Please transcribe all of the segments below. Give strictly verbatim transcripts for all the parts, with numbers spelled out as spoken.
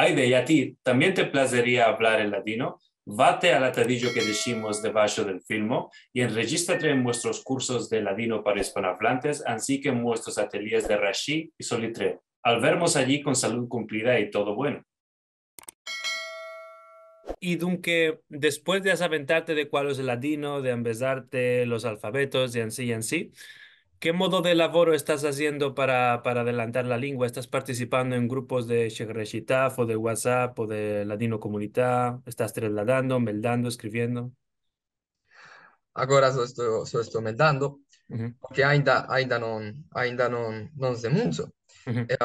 Ayde, i a ti tambien te plazeria avlar el ladino? Vate al atadijo ke deshimos debasho del filmo i enrejistrate en muestros kursos de ladino para ispanoavlantes, ansi ke en muestros atelyes de Rashi i Solitreo. Al vermos ayi kon salud kumplida i todo bueno. I dunke, despues de asaventarte de kualo es el ladino, de ambezarte los alfabetos, i ansi, i ansi, ke modo de lavoro estas aziendo para, para adelantar la lengua? Estas partisipando en grupos de Shehre Shitaf o de WhatsApp o de Ladinokomunita? Estas trasladando, meldando, eskriviendo? Agora so esto, so esto meldando, porke ainda, ainda no, ainda no, no se muncho. Eh,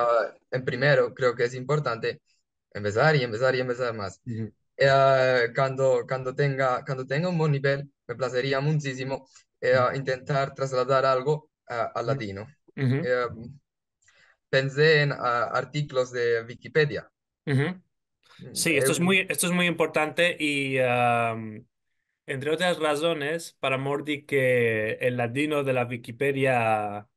en primero, kreo ke es importante ambezar i ambezar i ambezar mas. Eh, kuando, kuando tenga, kuando tenga un bon nivel, me plazeria munchisimo, eh, intentar trasladar algo a, al ladino. Eh, pense en, a, artiklos de Wikipedia. Si, esto es muy, esto es muy importante i, am, entre otras razones, para mor de ke el ladino de la Wikipedia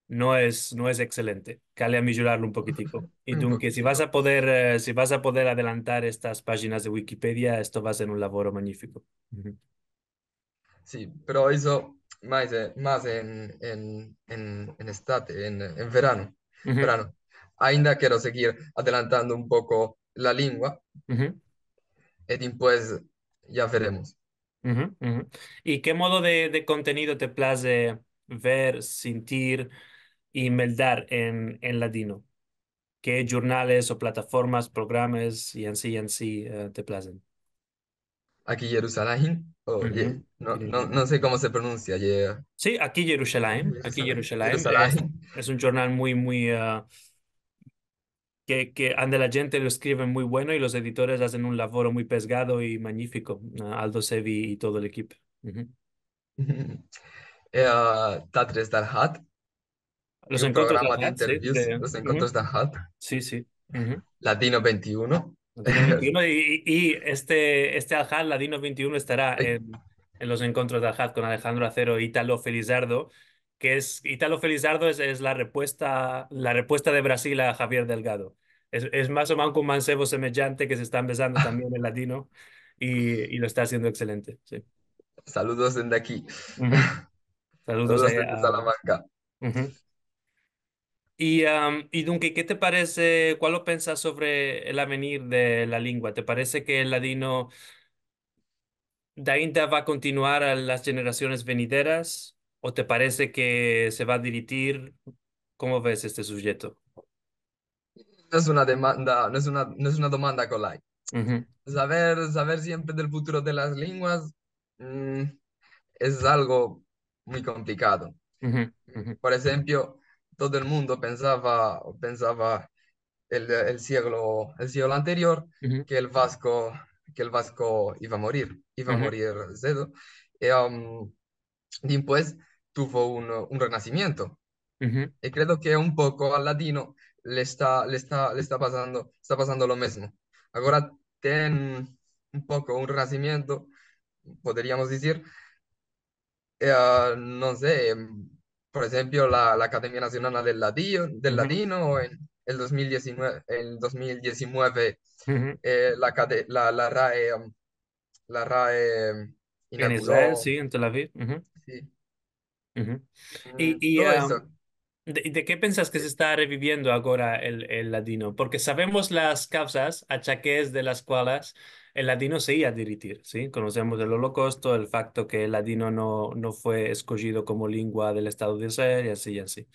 no es, no es ekselente. Kale amijorarlo un pokitiko. I dunke, si vas a poder, eh, si vas a poder adelantar estas pajinas de Wikipedia, esto va a ser un lavoro manyifiko. Si, pero esto mas, eh, mas en, en, en, en estate, en, en verano. Verano. Ainda kero segir adelantando un poko la lengua. I despues ya veremos. I ke modo de, de kontenido te plaze ver, sintir i meldar en, en ladino? Ke jurnales o plataformas, programas i ansi, i ansi, eh, te plazen? Aki Yerushalayim, o Ye-, no, no, no se komo se pronunsia, Ye-, Si, Aki Yerushalayim, Aki Yerushalayim. Yerushalayim. Es, es un jurnal muy, muy, ah, ke, ke ande la djente lo eskrive muy bueno i los editores azen un lavoro muy pesgado i manyifiko, ah, Aldo Sevi i todo el ekipo. Eh, ah, Tatres Dalhat, Los Enkontros Dalhat, si, Los Enkontros Dalhat. Si, si. Ladino ventiuno. Ladino ventiuno, i, i, i este, este Dalhat, Ladino ventiuno, estara en, en Los Enkontros Dalhat kon Alejandro Acero i Italo Felizardo, ke es, Italo Felizardo es, es la repuesta, la repuesta de Brazil a Javier Delgado. Es, es mas o menos un mansevo semejante ke se esta ambezando tambien el ladino i, i lo esta aziendo ekselente, si. Saludos dende aki. Saludos a Salamanka. I, am, i dunke, ke te parese, kualo pensas sovre el avenir de la lengua? Te parese ke el ladino dainda va a kontinuar a las jenerasiones venideras? O te parese ke se va a diritir? Komo ves este sujeto? No es una demanda, no es una, no es una domanda kolay. Saver, saver siempre del futuro de las lenguas, mm, es algo muy komplikado. Por enshemplo, todo el mundo pensava, pensava el, el siglo, el siglo anterior ke el vasko, ke el vasko iva a morir, iva a morir sedo. I, um, despues tuvo un, un renasimiento. I kreo ke un poko al ladino le esta, le esta, le esta pasando, esta pasando lo mizmo. Agora tiene un poko un renasimiento, podriamos dizir, eh, no se, em, por enshemplo, la, la Akademia Nasional del Ladino, del Ladino, en el dos mil dizinueve, el dos mil dizinueve, eh, la kade-, la, la RAE, em, la RAE, em, inaguro. En Israel, si, en Tel Aviv. Si. I, i, todo esto. De, de ke pensas ke se esta reviviendo agora el, el ladino? Porke savemos las kavzas, achakes de las kualas el ladino se iva a diritir, si? Konosemos el Olokausto, el fakto ke el ladino no, no fue eskojido komo lengua del Estado de Israel, i ansi, i ansi.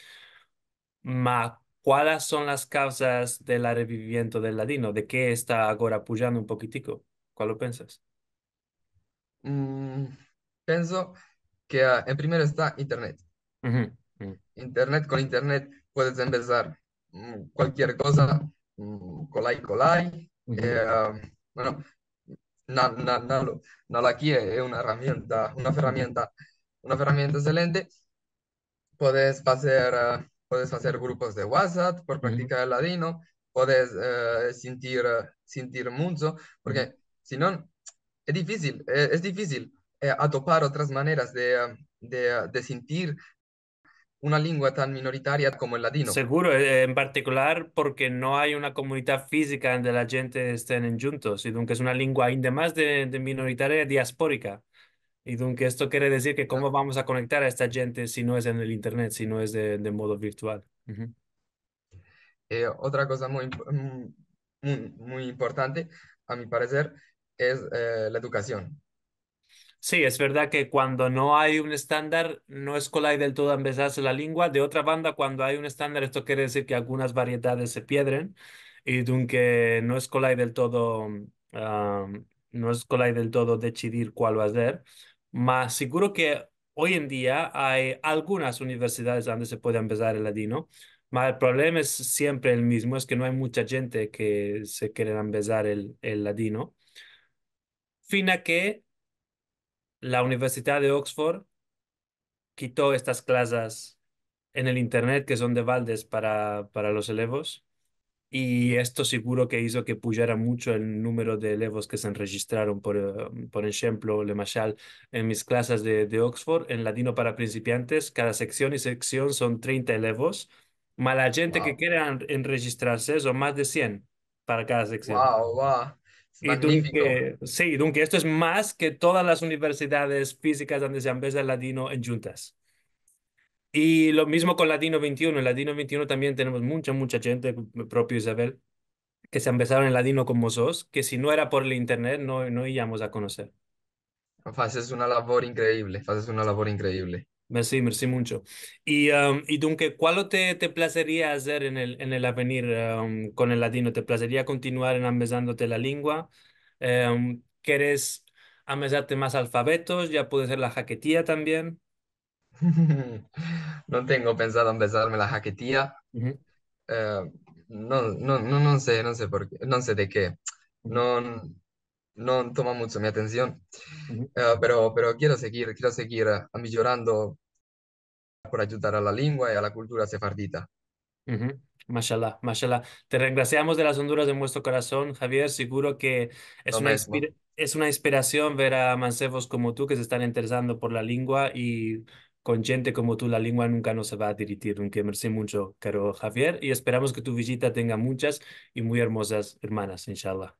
Ma, kualas son las kavzas del revivimiento del ladino? De ke esta agora pujando un pokitiko? Kualo pensas? Mm, penso ke, ah, en primero esta Internet. Internet, kon Internet puedes ambezar, mm, kualkier koza, mm, kolay, kolay. Eh, ah, bueno, na, na, na lo, na lo ke es una erramienta, una erramienta, una erramienta ekselente. Puedes azer, ah, puedes azer grupos de WhatsApp por praktikar el ladino. podes, eh, sintir, eh, sintir muncho, porke si no, es difisil, eh, es difisil, eh, atopar otras maneras de, eh, de, eh, de sintir una lengua tan minoritaria komo el ladino. Seguro, eh, en partikular porke no ay una komunidad fizika ande la djente esten djuntos, i dunke es una lengua ainda mas de, de minoritaria diasporika. I dunke esto kere dizir ke komo vamos a konektar a esta djente si no es en el internet, si no es de, de modo virtual? Eh, otra koza muy imp-, mm, muy, muy importante, a mi pareser, es, eh, la edukasion. Si, es verdad ke kuando no ay un estandar, no es kolay del todo ambezarse la lengua. De otra banda, kuando ay un estandar, esto kere dizir ke algunas variedades se piedren, i dunke no es kolay del todo, ah, no es kolay del todo desidir kual va a ser. Mas seguro ke oy en dia ay algunas universidades ande se puede ambezar el ladino, mas el problema es siempre el mizmo, es ke no ay muncha djente ke se keren ambezar el, el ladino. Fina ke la Universidad de Oxford kito estas klasas en el internet ke son de baldes para, para los elevos, i esto seguro ke izo ke pujara muncho el numero de elevos ke se enrejistraron, por, eh, por enshemplo, lemashal, en mis klasas de, de Oxford, en ladino para prinsipiantes, kada seksion i seksion son trenta elevos, mas la djente ke kere en-, enrejistrarse son mas de sien para kada seksion. Wow, wow. Es magnifiko. I dunke, si, dunke esto es mas ke todas las universidades fizikas ande se ambeza el ladino djuntas. I lo mizmo kon Ladino vente i uno. En Ladino vente i uno tambien tenemos muncha, muncha djente, propio Isabel, ke se ambezaron en ladino komo vos, ke si no era por el internet, no, no ivamos a konoser. Fazes una lavor inkreivle, fazes una lavor inkreivle. Mersi, mersi muncho. I, em, i dunke, kual te, te plazeria azer en el, en el avenir, em, kon el ladino? Te plazeria kontinuar en ambezandote la lengua? Em, keres ambezarte mas alfabetos? Ya puede ser la haketia tambien. No tengo pensado ambezarme la haketia. Eh, no, no, no, no se, no se por ke, no se de ke. No, no toma muncho mi atension. Eh, pero, pero kero segir, kero segir, eh, mijorando por ajudar a la lengua i a la kultura sefardita. Mashallah, mashallah. Te rengrasiamos de las onduras de muestro korason, Javier. Seguro ke es una inspira-, es una inspirasion ver a mansevos komo tu ke se estan interesando por la lengua i kon djente komo tu la lengua nunka no se va a deritir. Dunke mersi muncho, karo Javier, i esperamos ke tu vijita tenga munchas i muy ermozas ermanas, inshallah.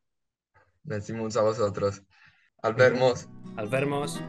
Mersi muncho a vozotros. Al vermos. Al vermos.